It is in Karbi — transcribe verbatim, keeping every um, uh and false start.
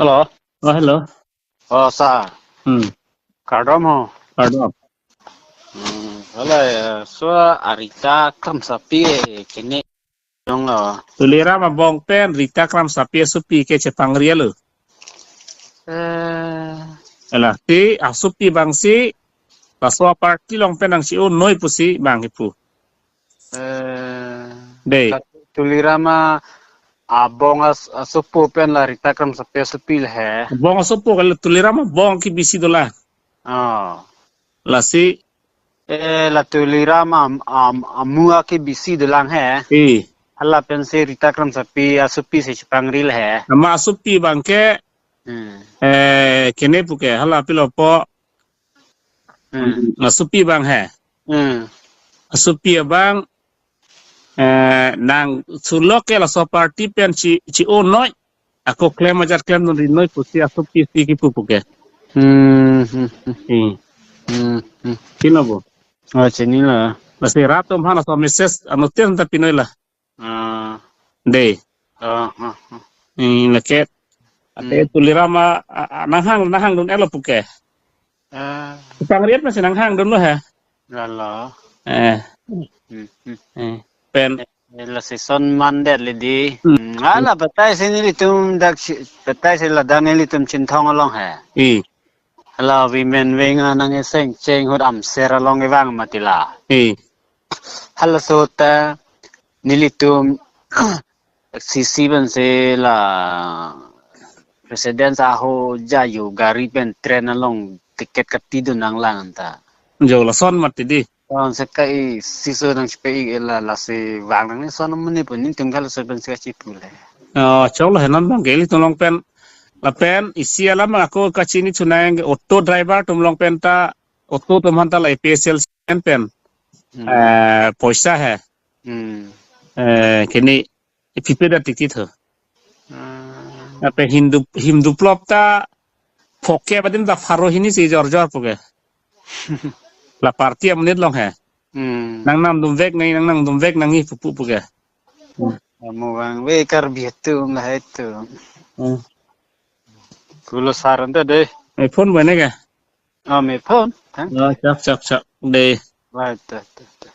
Hello. Oh, hello. Oh, sir. Hmm. Kardom ho. Kardom. Hmm, hala, eh, so Rita Kramsapi, eh, kene dong lo. Tuliram abong pen Rita Kramsapi asopi ke chepangri lo. Eh. Lasi asopi abang si laso aparty along pen nang chi-o noi pusi bang kipu. Eh, dei. Tuliram abong as-, asopo pen la Rita Kramsapi asopi le he. Abong asopo kali, Tuliram abong ke bisi dolang. Oh. Lasi. Eh, la Tuliram am, am, amu ke bisi dolang he. I. Hala pensi Rita Kramsapi asopi si chepangri le he. Amat asopi abang ke. Hmm. Eh, kene puke, hala pilo po. Hmm. Asopi abang he. Hmm. Asopi abang, eh, nang sulok ke laso aparty pen chi, chi-o noi. Ako klem ajat klemdun ri noi pusi asopi si kipu puke. Hmm, hmm, hmm. Hmm. Hmm, hmm. Chini lo bo. Oh, chini lo. Lasi rat atum aphan laso message anuttin ta pinoi la. Ah. Dei. Ah, ah, ah. Hmm, lake. Ate, hmm, Tuliram a, a, a, nanghang, nanghangdun-et lo puke. Ah. Pangri-et masi nanghangdun lo he. Lalo. Eh. Hmm, hmm. Eh. Pen. Eh, lasi son mandet le dei. Hmm. Hmm. Hala batai si nelitum dak si, batai si ladak nelitum Chinthong along he. I. Hala women wing anang eseng cheng ahut Amser along kevang mati la. I. Halaso ta nelitum sisi pensi la President Saho Jayo gari pen train along ticket katidun nanglang anta. Jo lason mati dei. Lason si kai siso nang chipe-ik la, lasi vang nang ni son muni pu nelitum halaso pensi kachipu le. Oh, choklo he non abang ke ilitum along pen. Lapen isi alam ako kachini chunang auto driver atum along pen ta, auto atum aphan ta la A P H L C pen pen. Hmm. Eh, poisa he. Hmm. Eh, kene ipipe da ticket ho. Hmm. Lapen Hindu, Hindu plop ta phoke adim ta pharo hini si jor jor puke. La party amonit along he. Hmm. Nang namdunvek nang, nang namdunvek nangji pupu puke. Hmm. Amo vangve Karbi atum lahai atum. Hmm. Pulo sar anta dei. Me phone bene ke? Ah, me phone, ha? Oh, chak, chak, chak. Dei. Right, right, right.